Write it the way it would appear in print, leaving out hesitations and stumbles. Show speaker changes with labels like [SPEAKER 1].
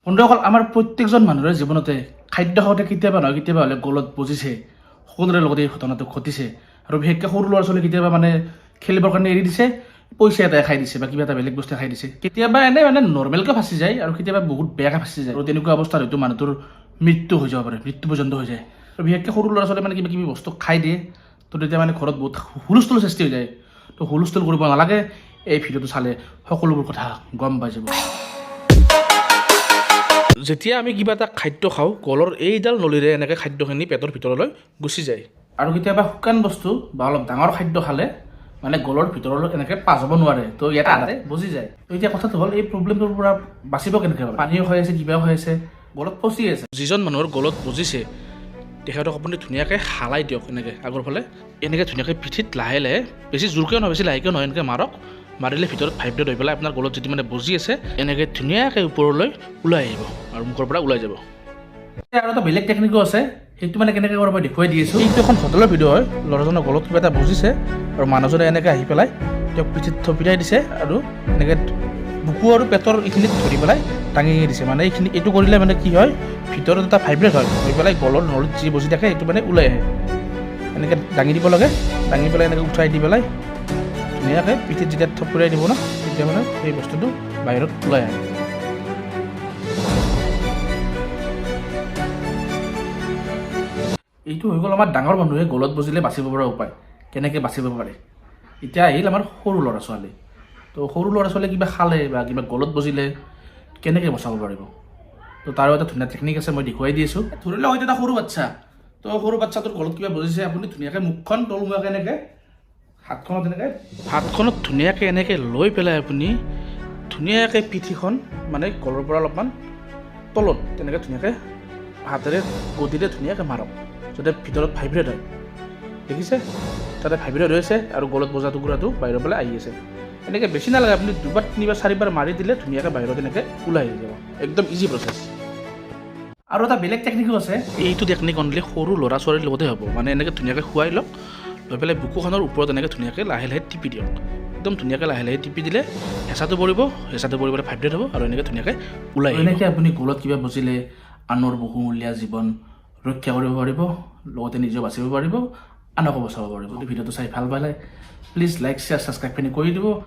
[SPEAKER 1] বন্ধুসকল, আমাৰ প্ৰত্যেকজন মানুহৰে জীৱনতে খাদ্য খাওঁতে কেতিয়াবা নহয় কেতিয়াবা হ'লে গলত বজিছে। সকলোৰে লগতে এই ঘটনাটো ঘটিছে। আৰু বিশেষকৈ সৰু ল'ৰা ছোৱালী কেতিয়াবা মানে খেলিবৰ কাৰণে এৰি দিছে, পইচা এটাই খাই দিছে বা কিবা এটা বেলেগ বস্তু খাই দিছে। কেতিয়াবা এনেই মানে নৰ্মেলকৈ ফাঁচি যায় আৰু কেতিয়াবা বহুত বেয়াকৈ ফাঁচি যায়। আৰু তেনেকুৱা অৱস্থাত হয়তো মানুহটোৰ মৃত্যু হৈ যাব পাৰে, মৃত্যু পৰ্যন্ত হৈ যায়। আৰু বিশেষকৈ সৰু ল'ৰা ছোৱালী মানে কিবা কিবি বস্তু খাই দিয়ে, তো তেতিয়া মানে ঘৰত বহুত হুলস্থুল সৃষ্টি হৈ যায়। তো হুলস্থুল কৰিব নালাগে, এই ভিডিঅ'টো চালে সকলোবোৰ কথা গম পাই যাব। যেতিয়া আমি কিবা এটা খাদ্য খাওঁ, গলৰ এইডাল নলীৰে এনেকৈ খাদ্যখিনি পেটৰ ভিতৰলৈ গুচি যায়। আৰু কেতিয়াবা শুকান বস্তু বা অলপ ডাঙৰ খাদ্য খালে মানে গলৰ ভিতৰলৈ এনেকৈ পাছ হ'ব নোৱাৰে, তো ইয়াতে আধাতে বজি যায়। তো এতিয়া কথাটো হ'ল, এই প্ৰব্লেমটোৰ পৰা বাচিব কেনেকৈ? পানীও খাই আছে, কিবাও খাই আছে, গলত ফচি আছে। যিজন মানুহৰ গলত বজিছে, তেখেতক আপুনি ধুনীয়াকৈ হালাই দিয়ক এনেকৈ আগৰ ফালে, এনেকৈ ধুনীয়াকৈ পিঠিত লাহে লাহে, বেছি জোৰকৈও নহয়, বেছি লাহেকৈও নহয়, এনেকৈ মাৰক। মাৰিলে ভিতৰত ভাইব্ৰেট হৈ পেলাই আপোনাৰ গলত যিটো মানে বজি আছে, এনেকৈ ধুনীয়াকৈ ওপৰলৈ ওলাই আহিব আৰু মুখৰ পৰা ওলাই যাব। আৰু এটা বেলেগ টেকনিকো আছে। সেইটো মানে কেনেকৈ কৰে মই দেখুৱাই দি আছোঁ। এইটো এখন হোটেলৰ ভিডিঅ' হয়। ল'ৰাজনৰ গলত কিবা এটা বজিছে আৰু মানুহজনে এনেকৈ আহি পেলাই তেওঁক পিঠিত থপিয়াই দিছে আৰু এনেকৈ বুকু আৰু পেটৰ এইখিনিত ধৰি পেলাই দাঙি দিছে। মানে এইখিনি এইটো কৰিলে মানে কি হয়, ভিতৰত এটা ভাইব্ৰেট হয়, হৈ পেলাই গলৰ নলীত যি বজি থাকে, সেইটো মানে ওলাই আহে। এনেকৈ দাঙি দিব লাগে। দাঙি পেলাই এনেকৈ উঠাই দি পেলাই ধুনীয়াকৈ পিঠিত যেতিয়া থপৰিয়াই দিব ন, তেতিয়া মানে সেই বস্তুটো বাহিৰত ওলাই আহে। এইটো হৈ গ'ল আমাৰ ডাঙৰ মানুহে গলত বজিলে বাচিব পৰা উপায়, কেনেকৈ বাচিব পাৰে। এতিয়া আহিল আমাৰ সৰু ল'ৰা ছোৱালী। তো সৰু ল'ৰা ছোৱালীয়ে কিবা খালে বা কিবা গলত বজিলে কেনেকৈ বচাব পাৰিব? তো তাৰো এটা ধুনীয়া টেকনিক আছে, মই দেখুৱাই দি আছোঁ। ধৰি লওক হয়তো এটা সৰু বাচ্ছা, তো সৰু বাচ্ছাটোৰ গলত কিবা বজিছে। আপুনি ধুনীয়াকৈ মুখখন তলমুৱাকৈ এনেকৈ হাতখনত ধুনীয়াকৈ এনেকৈ লৈ পেলাই আপুনি ধুনীয়াকৈ পিঠিখন মানে গলৰ পৰা অলপমান তলত তেনেকৈ ধুনীয়াকৈ হাতেৰে গদিৰে ধুনীয়াকৈ মাৰক, যাতে ভিতৰত ভাইব্ৰেট হয়। দেখিছে, তাতে ভাইব্ৰেট হৈ আছে আৰু গলত বজা টুকুৰাটো বাহিৰৰ ফালে আহি আছে। এনেকৈ বেছি নালাগে, আপুনি দুবাৰ, তিনিবাৰ, চাৰিবাৰ মাৰি দিলে ধুনীয়াকৈ বাহিৰত এনেকৈ ওলাই আহি যাব। একদম ইজি প্ৰচেছ। আৰু এটা বেলেগ টেকনিকো আছে। এইটো টেকনিক অনলি সৰু ল'ৰা ছোৱালীৰ লগতে হ'ব। মানে এনেকৈ ধুনীয়াকৈ শুৱাই লওক, লৈ পেলাই বুকুখনৰ ওপৰত এনেকৈ ধুনীয়াকৈ লাহে লাহে টিপি দিয়ক। একদম ধুনীয়াকৈ লাহে লাহে টিপি দিলে হেঁচাটো পৰিব, হেঁচাটো পৰি পেলাই ভাইব্ৰেট হ'ব আৰু এনেকৈ ধুনীয়াকৈ ওলাই। এনেকৈ আপুনি গলত কিবা বজিলে আনৰ বহুমূলীয়া জীৱন ৰক্ষা কৰিব পাৰিব, লগতে নিজেও বাচিব পাৰিব, আনকো বচাব পাৰিব। যদি ভিডিঅ'টো চাই ভাল পালে, প্লিজ লাইক, শ্বেয়াৰ, ছাবস্ক্ৰাইবখিনি কৰি দিব।